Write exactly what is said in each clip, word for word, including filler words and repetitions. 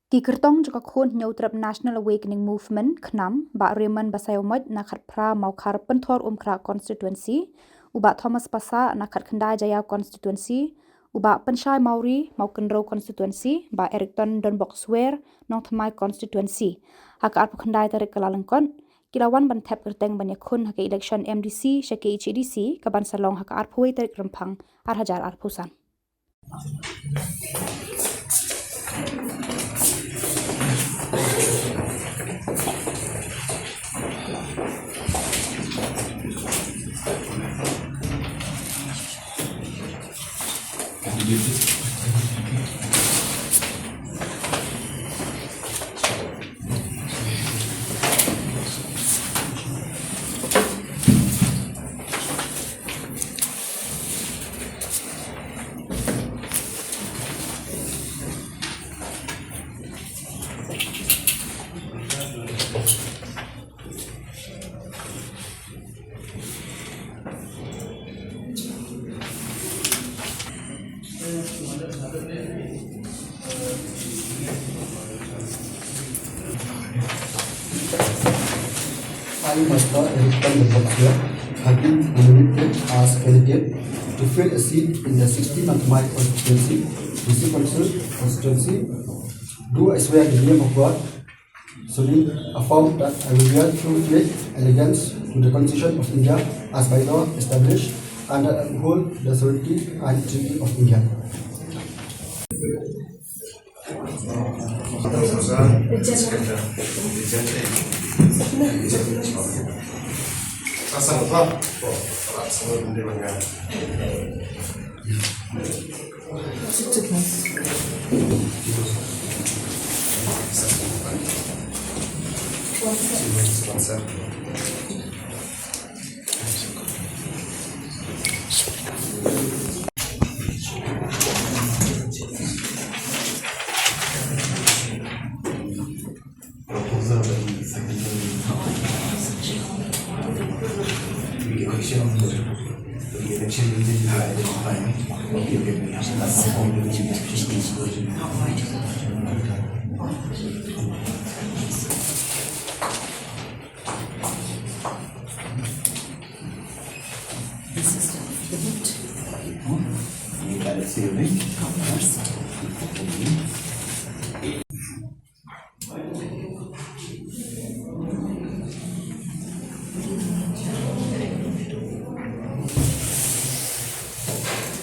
Ki kyrtong jong ka khun Hynñiewtrep National Awakening Movement, KHNAM, Bah Raymond Basaiawmoit na Khatphra Mawkhar Pynthorumkhrah Constituency, u Bah Thomas Passah na Khatkhyndai Jaiaw Constituency, u Bah Pynshai Mawrie Mawkynrew Constituency, Bah Erickton Donbok Swer Nongthymmai Constituency. Ha ka arphew khyndai tarik Kyllalyngkot ki la wan ban thep kyrteng ban ïakhun ha ka election M D C sha K H A D C kaban sa long ha ka arphew wei tarik Rymphang ar hajar arphew san. I, Mister Erickson Donbok Swer, have been nominated as candidate to fill a seat in the sixty Nongthymmai constituency, D C Council constituency. Do I swear in the name of God, solemnly affirm that I will bear true faith and allegiance to the Constitution of India as by law established, and that I will uphold the sovereignty and integrity of India.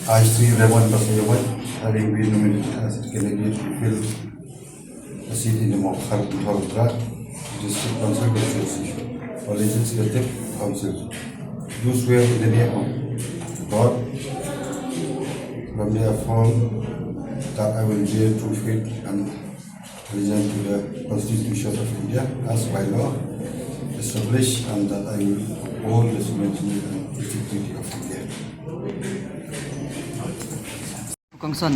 I, Sri Raymond Basaiawmoit, having been nominated as a candidate to fill a seat in the Mawkhar Pynthorumkhrah District Council constituency for Legislative Council, do swear in the name of God, solemnly affirm that I will bear true faith and allegiance to the Constitution of India as by law established, and that I will uphold the sovereignty and integrity of India. Kongsan,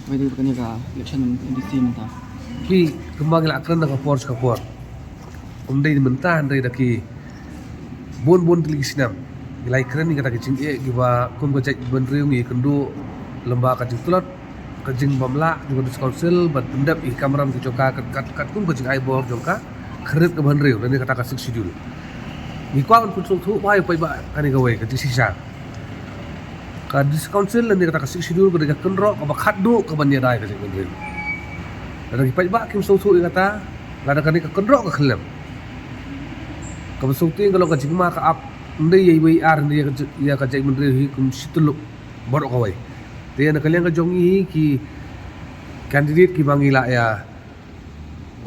wei dei kane ka election M D C mynta. Phi, kumba ngi la kren da ka por sha ka por. Ym dei mynta hynrei da ki bun bun tylli ki snem ngi la ïakren ïa kata ka jingeh kiba kum ka jaitbynriew ngi kynduh lyngba ka jingtlot, ka jingbymlah jong ka District Council ban pyndep ïa ki kamram ki jong ka kat, kat, katkum ka jingai bor jong ka khyndiat kaba hynriew lane kata ka Sixth Schedule. Ngi kwah ban pynsngewthuh ba ïa paidbah kane kawei ka jingshisha. Ka District Council lane kata ka Sixth Schedule ka dei ka kynroh kaba khatduh kaban ïada ïa ka jaitbynriew. Lada ki paidbah kim sngewthuh ïa kata, lada kane ka kynroh ka khyllem. Kaba sngewthuh ka long ka jingma ka ap, ym dei ïa iwei i ar, ym dei ïa ka jait, ïa ka jaitbynriew hi kum shi tylli baroh kawei. Te na ka liang ka jong ngi hi ki candidate kiba ngi la ïa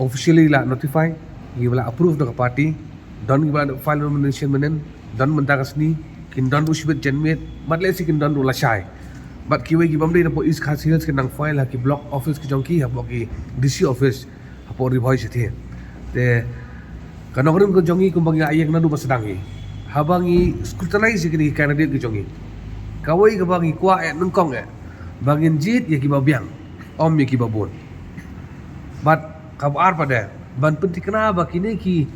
officially la notify, kiba la approve da ka party, don kiba la file nomination mynnin, don mynta ka sngi, kin don ruh shibit janmiet, bad lehse kin don ruh lashai. Bad kiwei kibym dei na poh East Khasi Hills kin nang file ha ki block office ki jong ki, hapoh ki D C office, hapoh Ri Bhoi shathie. Te ka nongrim ka jong ngi kumba ngi la ïeng naduh ba sdang hi, haba ngi scrutinize ïa kine ki candidate ki jong ngi, kawei kaba ngi kwah eh nyngkong eh ba ngin jied ïa kiba biang, ym ïa kiba bun. Bad kaba ar pat de ban pynthikna ba kine ki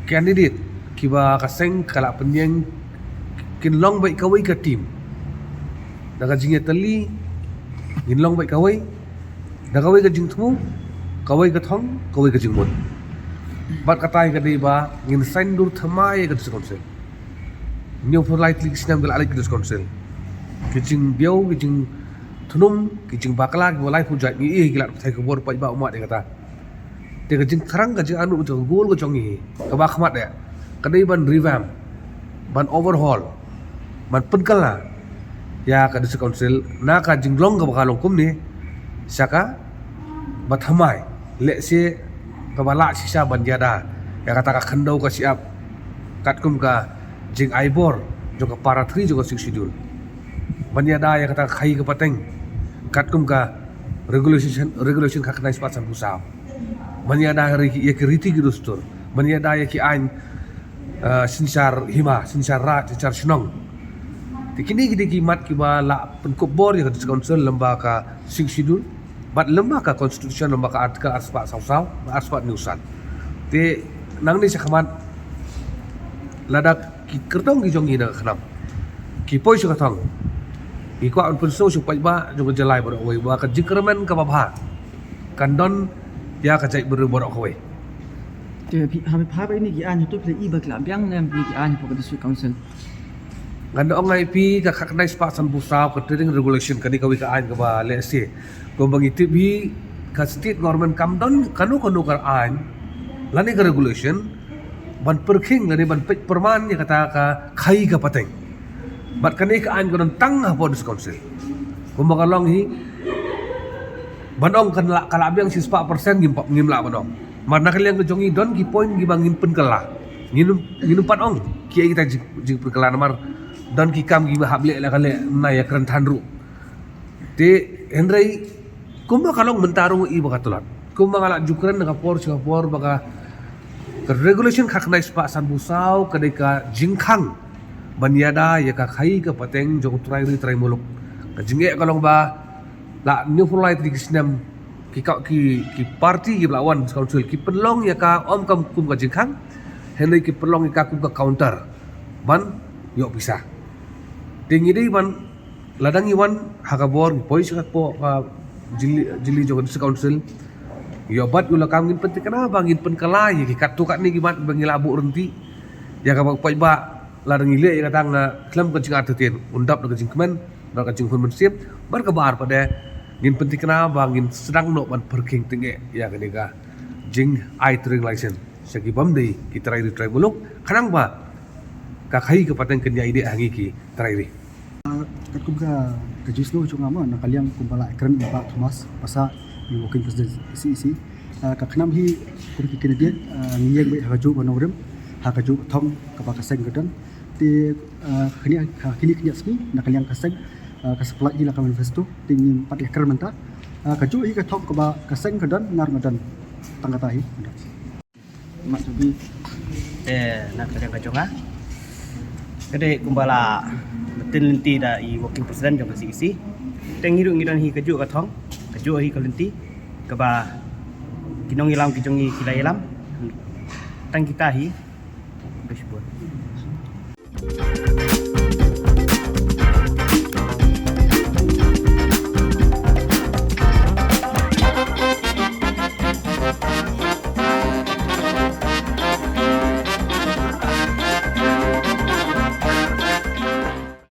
candidate kiba ka seng ka la pynïeng kin long beit kawei ka team. Da ka jingïatylli ngin long beit kawei, da kawei ka jingthmu, Kawei ka thong, kawei ka jingmut. Bad kata hi ka dei ba ngin saiñdur thymmai ïa ka District Council. Hynñiewphew lai tylli ki snem ki la leit ka District Council. Ki jingbiang, ki jingthnum, ki jingbakla kiba laiphew jait ngi ïohi, ki la thait khubor paidbah u mad ïa kata. Te ka jingthrang, ka jingangnud, ka jingkyrkhu ka jong ngi kaba khmat eh ka dei ban revamp, ban overhaul, ban pynkylla ïa ka District Council na ka jinglong kaba ka long kumne sha kaba thymmai, lehse kaba lah shisha ban ïada ïa kata ka khyndew ka shyiap katkum ka jingai bor jong ka para three jong ka Sixth Schedule. Ban ïada ïa kata ka khaïi ka pateng katkum ka regulation, regulation khatkhyndai spah sanphew saw. Ban ïada ïa ki riti ki dustur. Ban ïada ïa ki aiñ, eh, synshar hima, synshar raid, synshar shnong. Te kine ki dei ki mat kiba la pynkup bor ïa ka District Council lyngba ka Sixth Schedule bad lyngba ka Constitution, lyngba ka Article arspah saw saw, arspah hynñiew san. Te nangne shakhmat lada ki kyrtong ki jong ngi na ka KHNAM ki poi sha ka thong, ngi kwah ban pynsngew sha u paidbah jong ka jylla baroh kawei ba ka jingkyrmen kaba bha kan don ïa ka jaitbynriew baroh kawei. Te phi, ha phi phai ba ine ki aiñ, hato phi la i ba ki la biang ne em ine ki aiñ hapoh ka District Council? Ngan da ong ïa phi, ka khatkhyndai spah sanphew saw, ka trading regulation, kane kawei ka aiñ kaba lehse kumba ngi tip hi, ka state government kam don kano kano ka aiñ lane ka regulation ban pyrkhing lane ban peit pyrman ïa kata ka khaïi ka pateng. Bad kane ka aiñ ka don tang hapoh District Council. Kumba ka long hi, ban ong kan la, ka la biang shispah percent ngim pap, ngim lah ban ong. Namar na ka liang ka jong ngi don ki point kiba ngin pynkylla. Ngin, ngin pat ong kiei kita jing, jingpynkylla namar don ki kam kiba hap leh la ka leh, na ïakren than ruh. Te hynrei kumba ka long mynta ruh i ba ka tlot. Kumba nga la ju kren na ka por sha ka por ba ka, ka regulation khatkhyndai spah sanphew saw ka dei ka jingkhang ban ïada ïa ka khaïi ka pateng jong u trai ri trai muluk. Ka jingeh ka long ba la hynñiewphew lai tylli ki snem ki ka, ki, ki party kiba la wan council ki pynlong ïa ka ym kam kum ka jingkhang, hynrei ki pynlong ïa ka kum ka counter ban ïoh pisa. Te ngi dei ban, lada ngi wan ha ka bor, ngi poi sha ka por, ka jylliew, jylliew jong ka District Council, ïoh bat ïoh lakam, ngin pynthikna ba ngin pynkylla ïa ki katto katne ki mat ba ngi la buh ryntih. Ïa kaba u paidbah lada ngi leh ïa kata, nga khlem ka jingartatien un dap da ka jingkmen bad ka jingkhun mynsiem. Bad kaba ar pat de, ngin pynthikna ba ngin sdang noh ban pyrkhing tyngeh ïa kane ka jingai trading license sha ki bym dei ki trai ri trai muluk, khnang ba ka khaïi ka pateng kan ïai dei ha ngi ki trai ri. Ah, katkum ka, ka jingsngew jong nga mo, na ka liang kumba la kren i Bah Thomas Passah, i Working President C E C. Ah, ka KHNAM hi kum ki candidate, ah, ngi ïeng beit ha kajuh ka nongrim, ha kajuh ka thong kaba ka seng ka don. Te, ah, kine, ha kine ki sngi na ka liang ka seng, ah, ka sa pynlait hi la ka manifesto, te ngim pat ïakren mynta. Ah, kajuh hi ka thong kaba ka seng ka don, nga ruh nga don tang kata hi. Mat subi. Te na ka liang ka jong nga, ka dei kumba la mynta lynti da i Working President jong ka C E C. Te ngi ruh ngi don hi kajuh ka thong, kajuh hi ka lynti kaba ki nongïalam ki jong ngi ki la ïalam. Tang kita hi